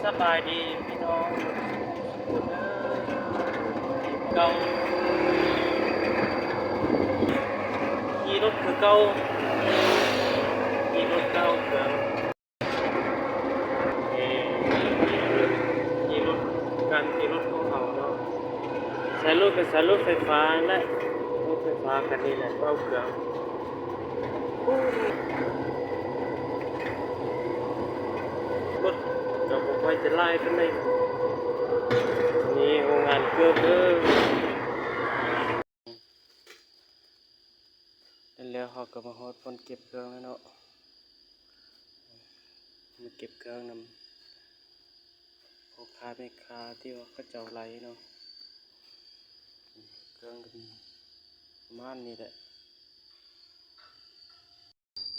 ສະບາຍດີພີ່ນ້ອງເດີ ເກົ່າ ຂີ່ລົດຄືເກົ່າ ຂີ່ລົດເກົ່າເຄື່ອງ ເອີ ຂີ່ລົດ ການຂີ່ລົດຂອງເຮົາເນາະ ໃຊ້ລົດກໍໃຊ້ລົດໄຟຟ້າຫັ້ນແຫຼະ ລົດໄຟຟ້າຄັນນີ້ແຫຼະເປົ່າເຄື່ອງ. ລົດກໍບໍ່ຄ່ອຍຈະຫຼາຍປານໃດ ນີ້ໂຮງງານເກືອບເດີ ແລ້ວເຮົາກໍມາຮອດບ່ອນເກັບເຄື່ອງແລ້ວເນາະ ມາເກັບເຄື່ອງນຳພໍ່ຄ້າແມ່ຄ້າທີ່ວ່າເຂົາເຈົ້າໄລ່ເນາະ ເຄື່ອງກໍມີປະມານນີ້ແຫຼະ.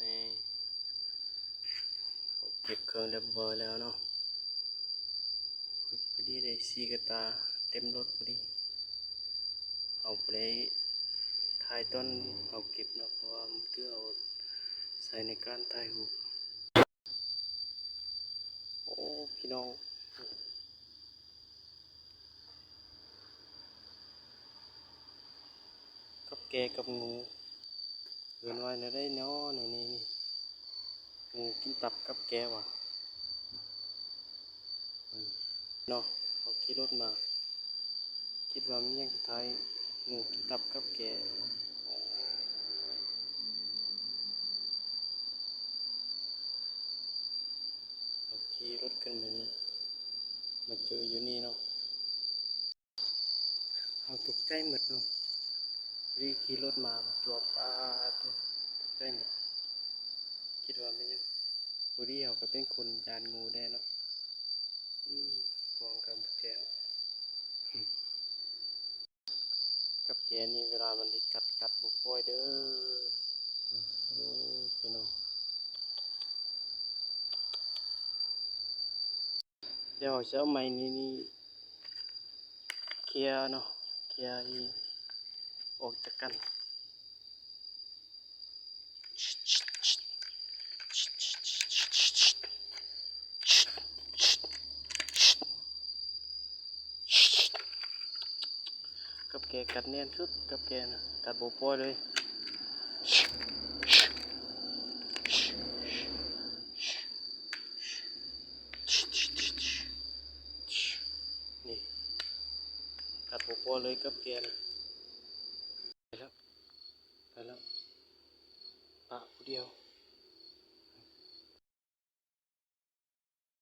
ນີ້ ເກັບເຄື່ອງຮຽບຮ້ອຍແລ້ວເນາະ ພໍດີໄດ້ສີ່ກະຕ່າເຕັມລົດພໍດີ ເຮົາບໍ່ໄດ້ຖ່າຍຕອນເຮົາເກັບເນາະ ເພາະວ່າມືຖືເຮົາໃຊ້ໃນການຖ່າຍຮູບ. ໂອ້ ພີ່ນ້ອງ ກັບແກກັບງູ ເອີ້ນວ່າແນວໃດເນາະ ນີ້ ນີ້ ງູກິນຕັບກັບແກຫວາ ເນາະ ເຮົາຂີ່ລົດມາ ຄິດວ່າມີຫຍັງສຸດທ້າຍ ງູກິນຕັບກັບແກ ເຮົາຂີ່ລົດຂຶ້ນມານີ້ ມາເຈີຢູ່ນີ້ເນາະ ເຮົາຕົກໃຈໝົດເນາະ ພໍດີຂີ່ລົດມາ ມາຈວບ ປາດໂທ້ ຕົກໃຈໝົດ ຄິດວ່າແມ່ນຫຍັງ ພໍດີເຮົາກໍເປັນຄົນຢ້ານງູແດ່ເນາະ ອືມ ກວາງກັບແກ ກັບແກນີ້ເວລາມັນໄດ້ກັດ ກັດບໍ່ປ່ອຍເດີ ໂອ້ ພີ່ນ້ອງ ດຽວເຮົາຊິເອົາໄມ້ນີ້ ນີ້ເຄຍເນາະ ເຄຍໃຫ້ອອກຈາກກັນ ກັບແກກັດແໜ້ນສຸດ ກັບແກນະ ກັດບໍ່ປ່ອຍເລີຍ ນີ້ ກັດບໍ່ປ່ອຍເລີຍກັບແກນະ ໄປແລ້ວ ໄປແລ້ວ ປະຜູ້ດຽວ